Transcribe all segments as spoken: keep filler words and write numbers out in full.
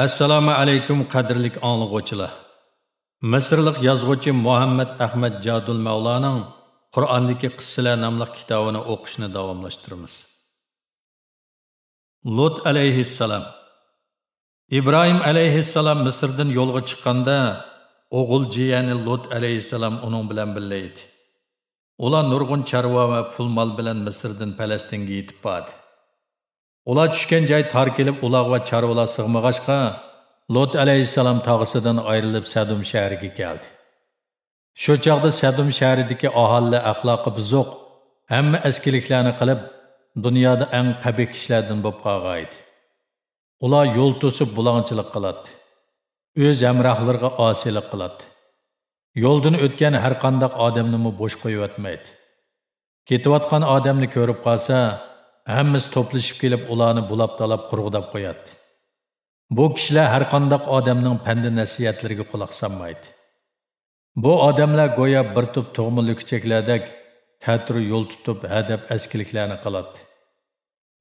ئەسسالامۇ ئەلەيكۇم، قەدىرلىك ئاڭلىغۇچىلار! مىسىرلىق يازغۇچى مۇھەممەد ئەخمەت جادۇل مەۋلانىڭ قۇرئاندىكى قىسسىلەر ناملىق كىتابىنى ئوقۇشنى داۋاملاشتۇرىمىز. لۇت ئەلەيھىسسالام. ئىبراھىم ئەلەيھىسسالام مىسىردىن يولغا چىققاندا، ئوغۇل جىيەنى لۇت ئەلەيھىسسالام ئۇنىڭ بىلەن بىللە ئىدى. ئۇلار نۇرغۇن چارۋا ۋە پۇل مال بىلەن مىسىردىن پەلەستىنگە يېتىپ باردى. ئۇلار چۈشكەن جاي تار كېلىپ، ئۇلارغا چارۋىلار سىغمىغاچقا، لۇت ئەلەيھىسسالام تاغىسىدىن ئايرىلىپ، سەدۇم شەھىرىگە كەلدى. شۇ چاغدا سەدۇم شەھىرىدىكى ئاھالىلەر ئەخلاقى بۇزۇق، ھەممە ئەسكىلىكلەرنى قىلىپ، دۇنيادا ئەڭ قەبىھ كىشىلەردىن بولۇپ قالغانىدى. ئۇلار يول توسۇپ بۇلاڭچىلىق قىلاتتى. ئۆز ھەمراھلىرىغا ئاسىيلىق قىلاتتى. يولدىن ئۆتكەن ھەرقانداق ئادەمنىمۇ بوش قويۇۋەتمەيتتى. كېتىۋاتقان ئادەمنى كۆرۈپ قالسا، ھەممىسى توپلىشىپ كېلىپ، ئۇلارنى بۇلاپ-تالاپ قۇرغۇداپ قوياتتى. بۇ كىشىلەر ھەرقانداق ئادەمنىڭ پەندى-نەسىھەتلىرىگە قۇلاق سالمايتتى. بۇ ئادەملەر گويا بىر توپ تۇغما لۈكچەكلەردەك تەتۈر يول تۇتۇپ، ھەدەپ ئەسكىلىكلەرنى قىلاتتى.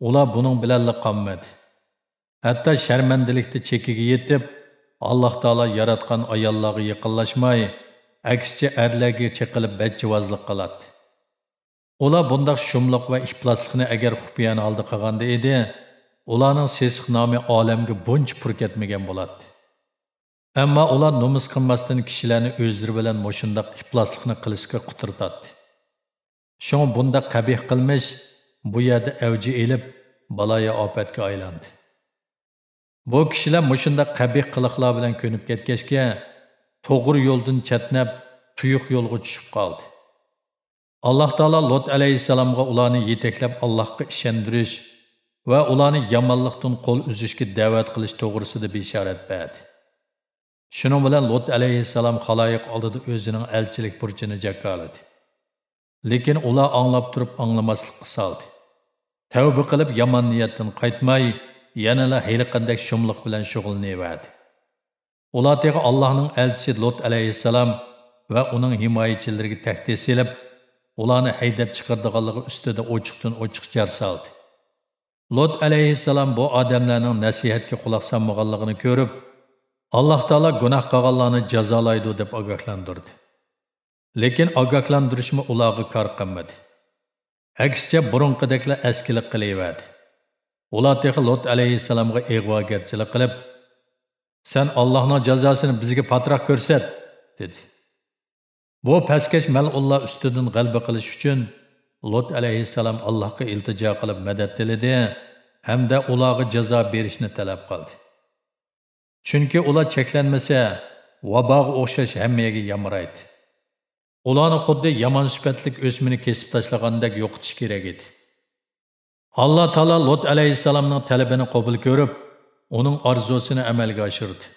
ئۇلار بۇنىڭ بىلەنلا قالمىدى. ھەتتا شەرمەندىلىكتە چېكىگە يېتىپ، ئاللاھ تائالا ياراتقان ئاياللارغا يېقىنلاشماي، ئەكسىچە ئەرلەرگە چېقىلىپ بەتجاۋازلىق قىلاتتى. ئۇلار بۇنداق شۇملۇق ۋە ئىپلاسلىقنى ئەگەر خۇپىيانە ھالدا قىلغاندا ئىدى، ئۇلارنىڭ سېسىق نامى ئالەمگە بۇنچە پۇر كەتمىگەن بولاتتى. ئەمما ئۇلار نومۇس قىلماستىن، كىشىلەرنى ئۆزلىرى بىلەن مۇشۇنداق ئىپلاسلىقنى قىلىشقا قۇترىتاتتى. شۇڭا بۇنداق قەبىھ قىلمىش بۇ يەردە ئەۋج ئېلىپ، بالايىئاپەتكە ئايلاندى. بۇ كىشىلەر مۇشۇنداق قەبىھ قىلىقلار بىلەن كۆنۈپ كەتكەچكە، توغرا يولدىن چەتنەپ، تۇيۇق يولغا چۈشۈپ قالدى. ئاللاھ تائالا لۇت ئەلەيھىسسالامغا ئۇلارنى يېتەكلەپ، ئاللاھقا ئىشەندۈرۈش ۋە ئۇلارنى يامانلىقتىن قول ئۈزۈشكە دەۋەت قىلىش توغرىسىدا بېشارەت بەردى. شۇنىڭ بىلەن لۇت ئەلەيھىسسالام خالايىق ئالدىدا ئۆزىنىڭ ئەلچىلىك بۇرچىنى جاكارلىدى. لېكىن ئۇلار ئاڭلاپ تۇرۇپ ئاڭلىماسلىققا سالدى. تەۋبە قىلىپ، يامان نىيەتتىن قايتماي، يەنىلا ھېلىقىدەك شۇملۇق بىلەن شۇغۇللىنىۋەردى. ئۇلار تېخى ئاللاھنىڭ ئەلچىسى لۇت ئەلەيھىسسالام ۋە ئۇنىڭ ھىمايىچىلىرىگە تەھدىت سېلىپ، ئۇلارنى ھەيدەپ چىقىرىدىغانلىقى ئۈستىدە ئوچۇقتىن ئوچۇق جار سالدى. لۇت ئەلەيھىسسالام بۇ ئادەملەرنىڭ نەسىھەتكە قۇلاق سالمىغانلىقىنى كۆرۈپ، ئاللاھ تائالا گۇناھ قىلغانلارنى جازالايدۇ دەپ ئاگاھلاندۇردى. لېكىن ئاگاھلاندۇرۇشمۇ ئۇلارغا كار قىلمىدى. ئەكسىچە، بۇرۇنقىدەكلا ئەسكىلىك قىلىۋەردى. ئۇلار تېخى لۇت ئەلەيھىسسالامغا ئىغۋاگەرچىلىك قىلىپ، سەن ئاللاھنىڭ جازاسىنى بىزگە پاتراق كۆرسەت، دېدى. بۇ پەسكەش مەلئۇنلار ئۈستىدىن غەلىبە قىلىش ئۈچۈن، لۇت ئەلەيھىسسالام ئاللاھقا ئىلتىجا قىلىپ مەدەت تىلىدى ھەمدە ئۇلارغا جازا بېرىشنى تەلەپ قىلدى. چۈنكى ئۇلار چەكلەنمىسە، ۋاباغا ئوخشاش ھەممە يەرگە يامرايدۇ. ئۇلارنى خۇددى يامان سۈپەتلىك ئۆسمىنى كېسىپ تاشلىغاندەك يوقىتىش كېرەك ئىدى. ئاللا تائالا لۇت ئەلەيھىسسالامنىڭ تەلىپىنى قوبۇل كۆرۈپ، ئۇنىڭ ئارزۇسىنى ئەمەلگە ئاشۇردى.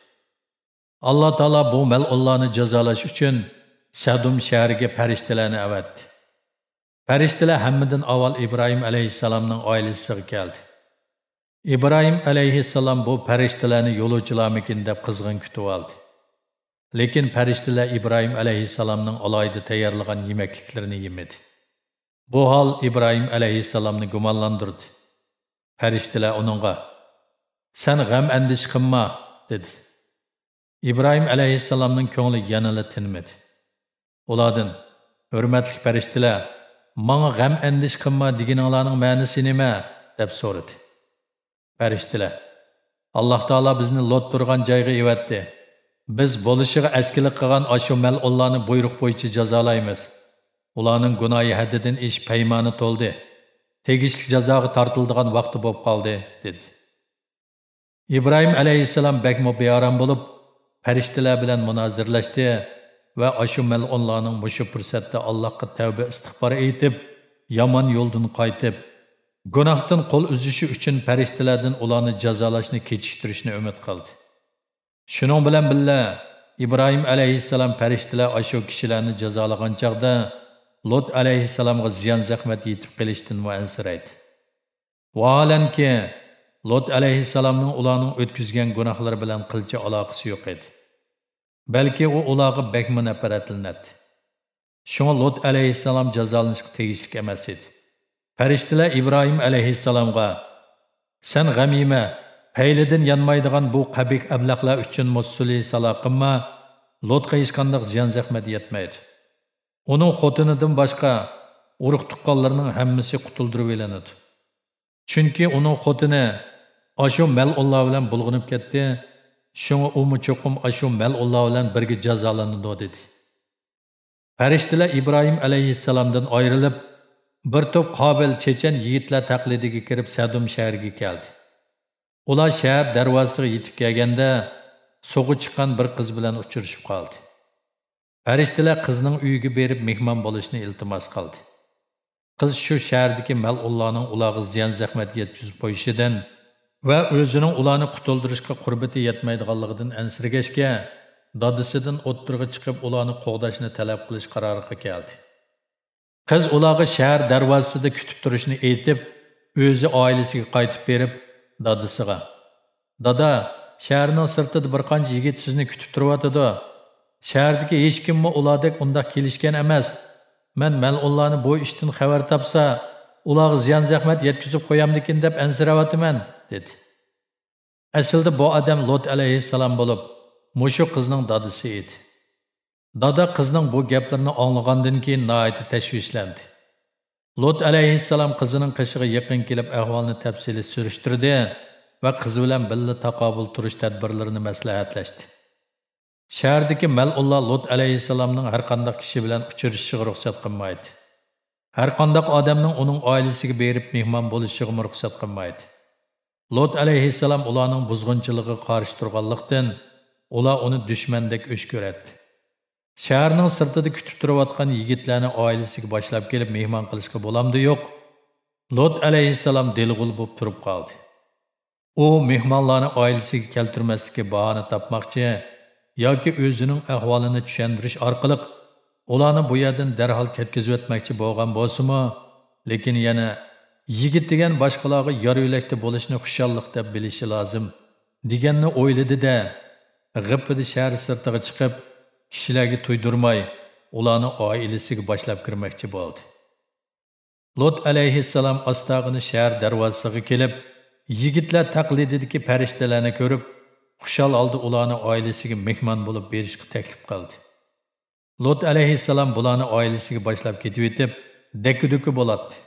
ئاللا تائالا بۇ مەلئۇنلارنى جازالاش ئۈچۈن سەدۇم شەھىرىگە پەرىشتىلەرنى ئەۋەتتى. پەرىشتىلەر ھەممىدىن ئاۋۋال ئىبراھىم ئەلەيھىسسالامنىڭ ئائىلىسىگە كەلدى. ئىبراھىم ئەلەيھىسسالام بۇ پەرىشتىلەرنى يولۇچىلارمىكىن دەپ قىزغىن كۈتۈۋالدى. لېكىن پەرىشتىلەر ئىبراھىم ئەلەيھىسسالامنىڭ ئالاھىدە تەييارلىغان يېمەكلىكلىرىنى يېمىدى. بۇ ھال ئىبراھىم ئەلەيھىسسالامنى گۇمانلاندۇردى. پەرىشتىلەر ئۇنىڭغا، سەن غەم-ئەندىشە قىلما، دېدى. ئىبراھىم ئەلەيھىسسالامنىڭ كۆڭلى يەنىلا تىنمىدى. ئۇلاردىن، ھۆرمەتلىك پەرىشتىلەر، ماڭا غەم-ئەندىشە قىلما دېگىنىڭلارنىڭ مەنىسى نېمە؟ دەپ سورىدى. پەرىشتىلەر، ئاللا تائالا بىزنى لۇت تۇرغان جايغا ئېۋەتتى. بىز بولۇشىغا ئەسكىلىك قىلغان ئاشۇ مەلئۇنلارنى بۇيرۇق بويىچە جازالايمىز. ئۇلارنىڭ گۇناھى ھەددىدىن ئېشىپ پەيمانى تولدى. تېگىشلىك جازاغا تارتىلىدىغان ۋاقتى بولۇپ قالدى، دېدى. ئىبراھىم ئەلەيھىسسالام بەكمۇ بىئارام بولۇپ، پەرىشتىلەر بىلەن مۇنازىرىلەشتى ۋە ئاشۇ مەلئۇنلارنىڭ مۇشۇ پۇرسەتتە ئاللاھقا تەۋبە ئىستىغپار ئېيتىپ، يامان يولدىن قايتىپ، گۇناھتىن قول ئۈزۈشى ئۈچۈن پەرىشتىلەردىن ئۇلارنى جازالاشنى كېچىكتۈرۈشنى ئۈمىد قىلدى. شۇنىڭ بىلەن بىللە، ئىبراھىم ئەلەيھىسسالام پەرىشتىلەر ئاشۇ كىشىلەرنى جازالىغان چاغدا، لۇت ئەلەيھىسسالامغا زىيان-زەخمەت يېتىپ قېلىشتىنمۇ ئەنسىرەيدۇ. ۋاھالەنكى، لۇت ئەلەيھىسسالامنىڭ ئۇلارنىڭ ئۆتكۈزگەن گۇناھلىرى بىلەن قىلچە ئالاقىسى يوق ئىدى. بەلكى ئۇ ئۇلارغا بەكمۇ نەپرەتلىنەتتى. شۇڭا لۇت ئەلەيھىسسالام جازالىنىشقا تېگىشلىك ئەمەس ئىدى. پەرىشتىلەر ئىبراھىم ئەلەيھىسسالامغا، سەن غەم يېمە، پەيلىدىن يانمايدىغان بۇ قەبىھ ئەبلەخلەر ئۈچۈنمۇ سۈلھى سالا قىلما، لوتقا ھېچقانداق زىيان-زەخمەت يەتمەيدۇ. ئۇنىڭ خوتۇنىدىن باشقا ئۇرۇق-تۇغقانلىرىنىڭ ھەممىسى قۇتۇلدۇرۇۋېلىنىدۇ. چۈنكى ئۇنىڭ خوتۇنى ئاشۇ مەلئۇنلار بىلەن بۇلغىنىپ كەتتى، شۇڭا ئۇمۇ چوقۇم ئاشۇ مەلئۇنلار بىلەن بىرگە جازالىنىدۇ، دېدى. پەرىشتىلەر ئىبراھىم ئەلەيھىسسالامدىن ئايرىلىپ، بىر توپ قابىل چېچەن يىگىتلەر تەقلىدىگە كىرىپ، سەدۇم شەھىرىگە كەلدى. ئۇلار شەھەر دەرۋازىسىغا يېتىپ كەلگەندە، سۇغا چىققان بىر قىز بىلەن ئۇچرىشىپ قالدى. پەرىشتىلەر قىزنىڭ ئۆيىگە بېرىپ مېھمان بولۇشنى ئىلتىماس قىلدى. قىز شۇ شەھەردىكى مەلئۇنلارنىڭ ئۇلارغا زىيان-زەخمەت يەتكۈزۈپ قويۇشىدىن ۋە ئۆزىنىڭ ئۇلارنى قۇتۇلدۇرۇشقا قۇربىتى يەتمەيدىغانلىقىدىن ئەنسىرىگەچكە، دادىسىدىن ئوتتۇرىغا چىقىپ، ئۇلارنى قوغداشنى تەلەپ قىلىش قارارىغا كەلدى. قىز ئۇلارغا شەھەر دەرۋازىسىدا كۈتۈپ تۇرۇشنى ئېيتىپ، ئۆزى ئائىلىسىگە قايتىپ بېرىپ، دادىسىغا، «دادا، شەھەرنىڭ سىرتىدا بىر قانچە يىگىت سىزنى كۈتۈپ تۇرۇۋاتىدۇ. شەھەردىكى ھېچكىممۇ ئۇلاردەك ئۇنداق كېلىشكەن ئەمەس. مەن مەلئۇنلارنى بۇ ئىشتىن خەۋەر تاپسا، ئۇلارغا زىيان-زەخمەت يەتكۈزۈپ قويامدىكىن دەپ ئەنسىرەۋاتىمەن» دېدى. ئەسلىدە بۇ ئادەم لۇت ئەلەيھىسسالام بولۇپ، مۇشۇ قىزنىڭ دادىسى ئىدى. دادا قىزنىڭ بۇ گەپلىرىنى ئاڭلىغاندىن كېيىن ناھايىتى تەشۋىشلەندى. لۇت ئەلەيھىسسالام قىزىنىڭ قېشىغا يېقىن كېلىپ ئەھۋالنى تەپسىلىي سۈرۈشتۈردى ۋە قىزى بىلەن بىللە تاقابىل تۇرۇش تەدبىرلىرىنى مەسلىھەتلەشتى. شەھەردىكى مەلئۇنلار لۇت ئەلەيھىسسالامنىڭ ھەرقانداق كىشى بىلەن ئۇچرىشىشىغا رۇخسەت قىلمايتتى. ھەرقانداق ئادەمنىڭ ئۇنىڭ ئائىلىسىگە بېرىپ مېھمان بولۇشىغىمۇ رۇخسەت قىلمايتتى. لۇت ئەلەيھىسسالام ئۇلارنىڭ بۇزغۇنچىلىقىغا قارشى تۇرغانلىقتىن، ئۇلار ئۇنى دۈشمەندەك ئۆچ كۆرەتتى. شەھەرنىڭ سىرتىدا كۈتۈپ تۇرۇۋاتقان يىگىتلەرنى ئائىلىسىگە باشلاپ كېلىپ مېھمان قىلىشقا بولامدۇ يوق؟ لۇت ئەلەيھىسسالام دېلىغۇل بولۇپ تۇرۇپ قالدى. ئۇ مېھمانلارنى ئائىلىسىگە كەلتۈرمەسلىككە باھانە تاپماقچى ياكى ئۆزىنىڭ ئەھۋالىنى چۈشەندۈرۈش ئارقىلىق ئۇلارنى بۇ يەردىن دەرھال كەتكۈزۈۋەتمەكچى بولغان بولسىمۇ، لېكىن يەنە «يىگىت دېگەن باشقىلارغا يار يۆلەكتە بولۇشنى خۇشاللىق دەپ بىلىشى لازىم» دېگەننى ئويلىدى-دە، غىپپىدە شەھەر سىرتىغا چىقىپ، كىشىلەرگە تۇيدۇرماي، ئۇلارنى ئائىلىسىگە باشلاپ كىرمەكچى بولدى. لۇت ئەلەيھىسسالام ئاستاغىنا شەھەر دەرۋازىسىغا كېلىپ، يىگىتلەر تەقلىدىدىكى پەرىشتىلەرنى كۆرۈپ، خۇشال ھالدا ئۇلارنى ئائىلىسىگە مېھمان بولۇپ بېرىشقا تەكلىپ قىلدى. لۇت ئەلەيھىسسالام بۇلارنى ئائىلىسىگە باشلاپ كېتىۋېتىپ، دەككە-دۈككە بولاتتى.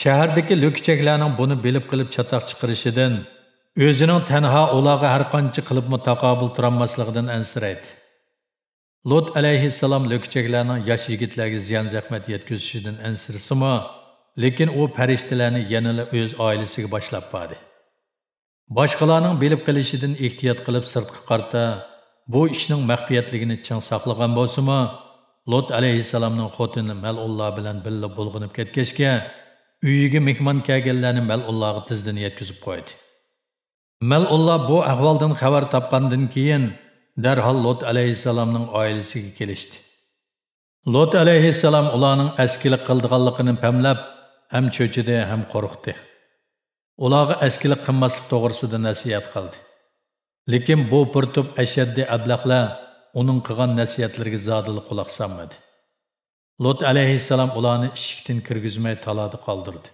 شەھەردىكى لۆكچەكلەرنىڭ بۇنى بىلىپ قېلىپ چاتاق چىقىرىشىدىن، ئۆزىنىڭ تەنھا ئۇلارغا ھەرقانچە قىلىپمۇ تاقابىل تۇرالماسلىقىدىن ئەنسىرەيتتى. لۇت ئەلەيھىسسالام لۆكچەكلەرنىڭ ياش يىگىتلەرگە زىيان-زەخمەت يەتكۈزۈشىدىن ئەنسىرىسىمۇ، لېكىن ئۇ پەرىشتىلەرنى يەنىلا ئۆز ئائىلىسىگە باشلاپ باردى. باشقىلارنىڭ بىلىپ قېلىشىدىن ئېھتىيات قىلىپ سىرتقا قارىتا، بۇ ئىشنىڭ مەخپىيەتلىكىنى چىڭ ساقلىغان بولسىمۇ، لۇت ئەلەيھىسسالامنىڭ خوتۇنى مەلئۇنلار بىلەن بىللە بۇلغىنىپ كەتكەچكە، ئۆيىگە مېھمان كەلگەنلەرنى مەلئۇنلارغا تېزدىن يەتكۈزۈپ قويدى. مەلئۇنلار بۇ ئەھۋالدىن خەۋەر تاپقاندىن كېيىن، دەرھال لۇت ئەلەيھىسسالامنىڭ ئائىلىسىگە كېلىشتى. لۇت ئەلەيھىسسالام ئۇلارنىڭ ئەسكىلىك قىلىدىغانلىقىنى پەملەپ، ھەم چۆچۈدى، ھەم قورقتى. ئۇلارغا ئەسكىلىك قىلماسلىق توغرىسىدا نەسىھەت قىلدى. لېكىن بۇ بىر توپ ئەشەددىي ئەبلەخلەر ئۇنىڭ قىلغان نەسىھەتلىرىگە زادىلا قۇلاق سالمىدى. لۇت ئەلەيھىسسالام ئۇلارنى ئىشىكتىن كىرگۈزمەي تالادا قالدۇردى.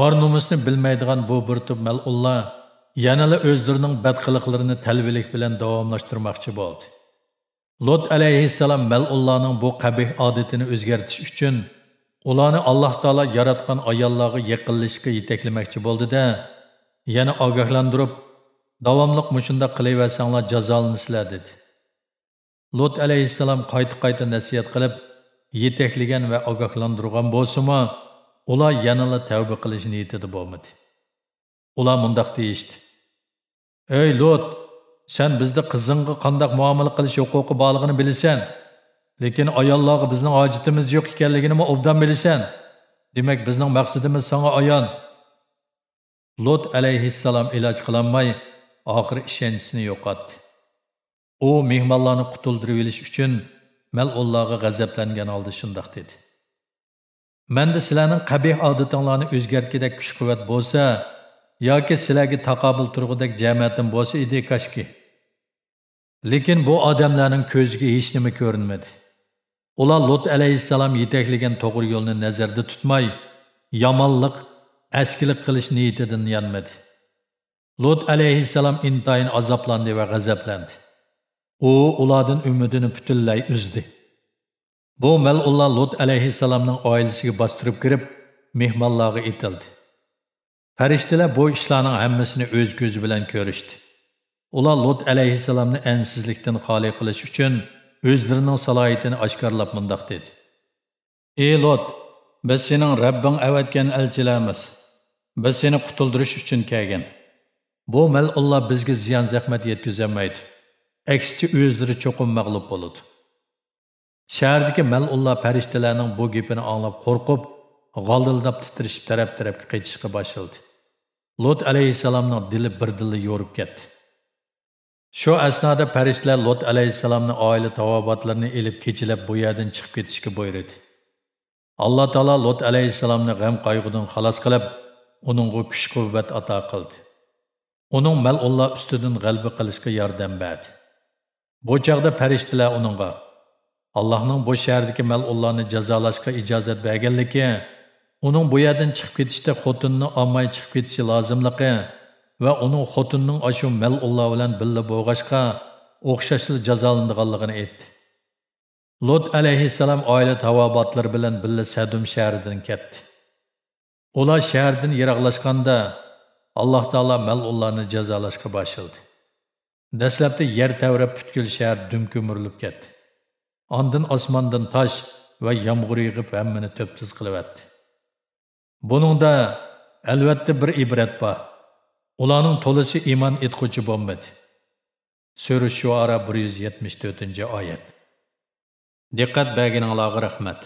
ئار-نومۇسنى بىلمەيدىغان بۇ بىر توپ مەلئۇنلار يەنىلا ئۆزلىرىنىڭ بەتقىلىقلىرىنى تەلۋىلىك بىلەن داۋاملاشتۇرماقچى بولدى. لۇت ئەلەيھىسسالام مەلئۇنلارنىڭ بۇ قەبىھ ئادىتىنى ئۆزگەرتىش ئۈچۈن، ئۇلارنى ئاللاھ تائالا ياراتقان ئاياللارغا يېقىنلىشىشقا يېتەكلىمەكچى بولدى-دە، يەنە ئاگاھلاندۇرۇپ، داۋاملىق مۇشۇنداق قىلىۋەرسەڭلار جازالىنىسىلەر، دېدى. لۇت ئەلەيھىسسالام قايتا-قايتا نەسىھەت قىلىپ، يېتەكلىگەن ۋە ئاگاھلاندۇرغان بولسىمۇ، ئۇلار يەنىلا تەۋبە قىلىش نىيىتىدە بولمىدى. ئۇلار مۇنداق دېيىشتى: «ئەي لۇت، سەن بىزدە قىزىڭغا قانداق مۇئامىلە قىلىش ھوقۇقى بارلىقىنى بىلىسەن. لېكىن ئاياللارغا بىزنىڭ ھاجىتىمىز يوق ئىكەنلىكىنىمۇ ئوبدان بىلىسەن. دېمەك، بىزنىڭ مەقسىتىمىز ساڭا ئايان.» لۇت ئەلەيھىسسالام ئىلاج قىلالماي، ئاخىرى ئىشەنچىسىنى يوقاتتى. ئۇ مېھمانلارنى قۇتۇلدۇرۇۋېلىش ئۈچۈن مەلئۇنلارغا غەزەپلەنگەن ھالدا شۇنداق دېدى: «مەندە سىلەرنىڭ قەبىھ ئادىتىڭلارنى ئۆزگەرتكۈدەك كۈچ-قۇۋۋەت بولسا ياكى سىلەرگە تاقابىل تۇرغۇدەك جەمەتىم بولسا ئىدى، كاشكى. لېكىن بۇ ئادەملەرنىڭ كۆزىگە ھېچنېمە كۆرۈنمىدى. ئۇلار لۇت ئەلەيھىسسالام يېتەكلىگەن توغرا يولنى نەزەردە تۇتماي، يامانلىق، ئەسكىلىك قىلىش نىيىتىدىن يانمىدى. لۇت ئەلەيھىسسالام ئىنتايىن ئازابلاندى ۋە غەزەپلەندى. ئۇ ئۇلاردىن ئۈمىدىنى پۈتۈنلەي ئۈزدى. بۇ مەلئۇنلار لۇت ئەلەيھىسسالامنىڭ ئائىلىسىگە باستۇرۇپ كىرىپ، مېھمانلارغا ئېتىلدى. پەرىشتىلەر بۇ ئىشلارنىڭ ھەممىسىنى ئۆز كۆزى بىلەن كۆرۈشتى. ئۇلار لۇت ئەلەيھىسسالامنى ئەنسىزلىكتىن خالىي قىلىش ئۈچۈن ئۆزلىرىنىڭ سالاھىيىتىنى ئاشكارىلاپ مۇنداق دېدى: ئى لۇت، بىز سېنىڭ رەببىڭ ئەۋەتكەن ئەلچىلەرمىز. بىز سېنى قۇتۇلدۇرۇش ئۈچۈن كەلگەن. بۇ مەلئۇنلار بىزگە زىيان-زەخمەت يەتكۈزەلمەيدۇ. ئەكسىچە ئۆزلىرى چوقۇم مەغلۇپ بولىدۇ. شەھەردىكى مەلئۇنلار پەرىشتىلەرنىڭ بۇ گېپىنى ئاڭلاپ قورقۇپ، غالدىلداپ تىترىشىپ تەرەپ-تەرەپكە قېچىشقا باشلىدى. لۇت ئەلەيھىسسالامنىڭ دىلى بىردىنلا يورۇپ كەتتى. شۇ ئەسنادا پەرىشتىلەر لۇت ئەلەيھىسسالامنى، ئائىلە تاۋابىئاتلىرىنى ئېلىپ كېچىلەپ بۇ يەردىن چىقىپ كېتىشكە بۇيرۇدى. ئاللا تائالا لۇت ئەلەيھىسسالامنى غەم-قايغۇدىن خالاس قىلىپ، ئۇنىڭغا كۈچ-قۇۋۋەت ئاتا قىلدى. ئۇنىڭ مەلئۇنلار ئۈستىدىن غەلىبە قىلىشقا ياردەم بەردى. بۇ چاغدا پەرىشتىلەر ئۇنىڭغا، ئاللاھنىڭ بۇ شەھەردىكى مەلئۇنلارنى جازالاشقا ئىجازەت بەرگەنلىكى، ئۇنىڭ بۇ يەردىن چىقىپ كېتىشتە خوتۇنىنى ئالماي چىقىپ كېتىشى لازىملىقى ۋە ئۇنىڭ خوتۇنىنىڭ ئاشۇ مەلئۇنلار بىلەن بىللە بولغاچقا، ئوخشاشلا جازالىنىدىغانلىقىنى ئېيتتى. لۇت ئەلەيھىسسالام ئائىلە تاۋابىئاتلىرى بىلەن بىللە سەدۇم شەھىرىدىن كەتتى. ئۇلار شەھەردىن يىراقلاشقاندا، ئاللا تائالا مەلئۇنلارنى جازالاشقا باشلىدى. دەسلەپتە يەر تەۋرەپ، پۈتكۈل شەھەر دۈم كۆمۈرۈلۈپ كەتتى. ئاندىن ئاسماندىن تاش ۋە يامغۇر يېغىپ، ھەممىنى تۈپتۈز قىلىۋەتتى. بۇنىڭدا، ئەلۋەتتە، بىر ئىبرەت بار. ئۇلارنىڭ تولىسى ئىمان ئېيتقۇچى بولمىدى. سۈرە شۇئارا، بىر يۈز يەتمىش تۆتىنچى ئايەت. دىققەت بەرگىنىڭلارغا رەھمەت.